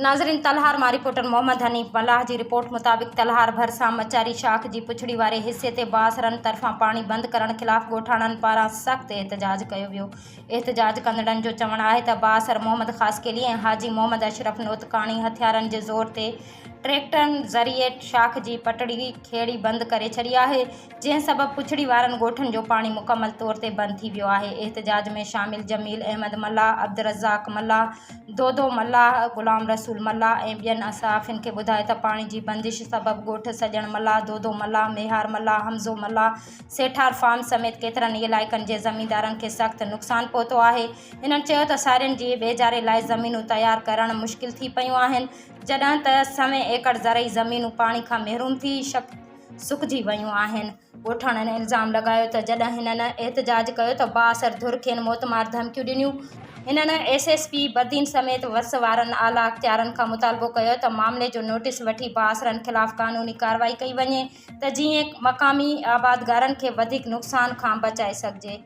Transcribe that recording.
ناظرين تلهار مان رپورٽر محمد حنيف ملاح جي رپورٽ مطابق تلهار ڀرسان مچاري شاخ جي پڇڙي واري حصي تي بااثرن طرفان پاڻي بند ڪرڻ خلاف ڳوٺاڻن پاران سخت احتجاج ڪيو ويو احتجاج ڪندڙن جو چوڻ آهي ته بااثر محمد خاصخيلي ۽ حاجي محمد اشرف نوتڪاڻي هٿيارن جي زور تي ٽريڪٽرن ذريعي شاخ جي پٽڙي کيڙي بند ڪري ڇڏي آهي، جنهن سبب پڇڙي وارن ڳوٺن جو پاڻي مڪمل طور تي بند ٿي ويو آهي. احتجاج ۾ شامل جميل احمد ملاح، عبدالرزاق ملاح، دودو ملاح، غلام رسول ملاح ۽ ٻين صحافين کي ٻڌايو ته پاڻي جي بندش سبب ڳوٺ سڄڻ ملاح، دودو ملاح، ميهار ملاح، حمزو ملاح، سيٺار فارم سميت ڪيترن ئي علائقن جي زميندارن کي سخت نقصان پهتو آهي. هنن چيو ته سارين جي ٻيجاري لاء زمينون تيار ڪرڻ مشڪل ٿي پيون آهن، جڏهن ته سوين ايڪڙ زرعي زمينون پاڻي کان محروم ٿي سڪجي ويون آهن. ڳوٺاڻن الزام لڳايو ته جڏهن هنن احتجاج ڪيو ته بااثر ڌر کين موتمار ڌمڪيون ڏنيون. هنن ايس ايس پي بدين سميت وس وارن اعليٰ اختيارن کان مطالبو ڪيو ته معاملي جو نوٽيس وٺي بااثرن خلاف قانوني ڪارروائي ڪئي وڃي ته جيئن مقامي آبادگارن کي وڌيڪ نقصان کان بچائي سگهجي.